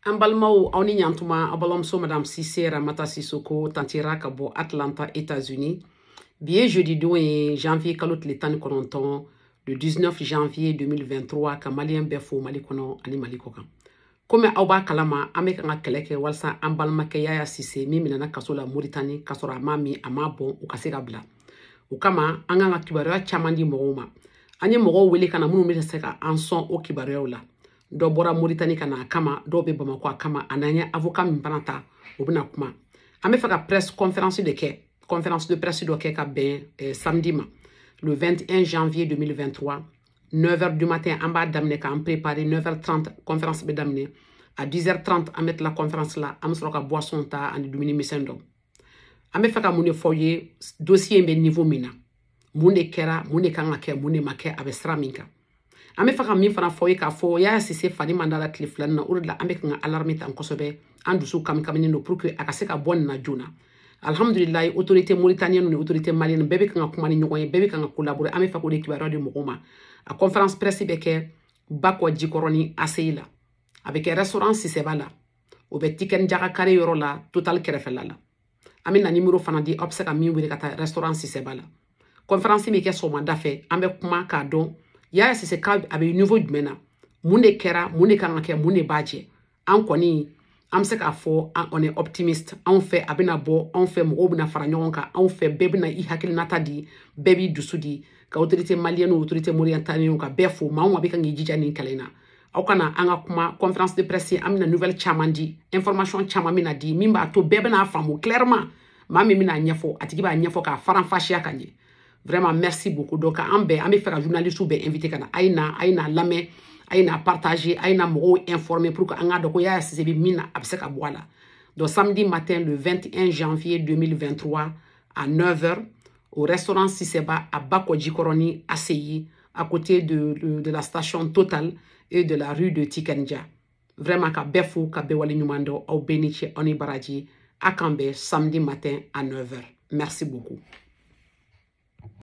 An balimaw, aw ni ɲantuma. Aw balimamuso Madame Sise Ramata Sisoko tantira ka bɔ Atlanta, États-Unis. Bi ye jeudi don ye, janvier kalo tile 19, le 19 janvier 2023. Ka Maliyɛn bɛɛ fo Mali kɔnɔ ani Mali kɔ kan. Komi aw b'a kalama, an bɛ kan ka kɛlɛ kɛ walasa an balimakɛ Yaya Sise min minɛna kaso la Moritani k'a sɔrɔ a ma min a ma bɔn, u ka se ka bila. O kama, an kan ka kibaruya caman di mɔgɔw ma. An ye mɔgɔw wele ka na minnu bɛ se ka an sɔn o kibaruyaw la. Dɔ bɔra Moritani ka na a kama, dɔw bɛ Bamakɔ a kama, ani an ye avocat min fana ta, o bɛna kuma. An bɛ fɛ ka presse conférence de kɛ, conférence de presse dɔ kɛ ka bɛn samedi ma, le 21 janvier 2023, 9h du matin. An b'a daminɛ k'an préparer. 9h30, conférence bɛ daminɛ. À 10h30, an bɛ tila conférence la, an bɛ sɔrɔ ka boisson ta ani dumuni misɛn dɔ. An bɛ fɛ ka mun de fɔ aw ye? Dossier in bɛ niveau min na, mun de kɛra, mun de kan ka kɛ, mun de ma kɛ, a bɛ sira min kan. An bɛ fɛ ka min fana fɔ ye, k'a fɔ Yaya Sise fani man da la tile filanin na. O de la an bɛ kan ka alarme ta kosɛbɛ. An dusu kami kaminen don pour que a ka se ka bɔ nin na joona. Alhamdulilayi, autorité mauritanienne ni autorité malienne bɛɛ bɛ kan ka kuma ni ɲɔgɔn ye, bɛɛ bɛ kan ka collaborer. An bɛ fɛ k'o de kibaruya di mɔgɔw ma. A conférence presse bɛ kɛ Bakɔ Jikɔrɔni ACI la. A bɛ kɛ restaurant Sisɛba la, o bɛ Tikɛni Jaga kare yɔrɔ la, Total kɛrɛfɛla la. An bɛ na numéro fana di, aw bɛ se ka min wele ka taa restaurant Sisɛba la. Conférence bɛ kɛ sɔgɔmada fɛ. An bɛ kuma k'a dɔn Yaya Sise ka a bɛ niveau jumɛn na, mun de kɛra, mun de kan ka kɛ, mun de b'a jɛ. An kɔni, an bɛ se k'a fɔ on est optimiste. Anw fɛ, a bɛna bɔ. Anw fɛ, mɔgɔw bɛna fara ɲɔgɔn kan. Anw fɛ, bɛɛ bɛna i hakilinata di, bɛɛ b'i dusu di, ka autorité malienne, autorité mauritanienne, ka bɛɛ fo. Maa o maa bɛ kan k'i jija nin kɛlɛ in na, aw kana an ka kuma. Conférence de presse, an bɛna nouvelle caman di, information caman bɛna di min b'a to bɛɛ bɛna faamu clairement. Maa min bɛna ɲɛfɔ, a tigi b'a ɲɛfɔ k'a faranfasiya ka ɲɛ. Vraiment, merci beaucoup. Donc an bɛɛ, an bɛ fɛ ka journaliste bɛɛ invité ka na. A ye na, a ye na lamɛn, a ye na partager, a ye na mɔgɔw informer pour que an k'a dɔn ko Yaya Sise bɛ min na, a bɛ se ka bɔ a la. Donc samedi matin, le 21 janvier 2023, à 9h, au restaurant Siseba à Bako Djikoroni ACI, à côté de la station Total et de la rue de Tikenja. Vraiment, ka bɛɛ fo, ka bɛɛ waleɲuman dɔn. Aw bɛɛ ni ce, aw ni baraji. A k'an bɛn samedi matin à 9h. Merci beaucoup.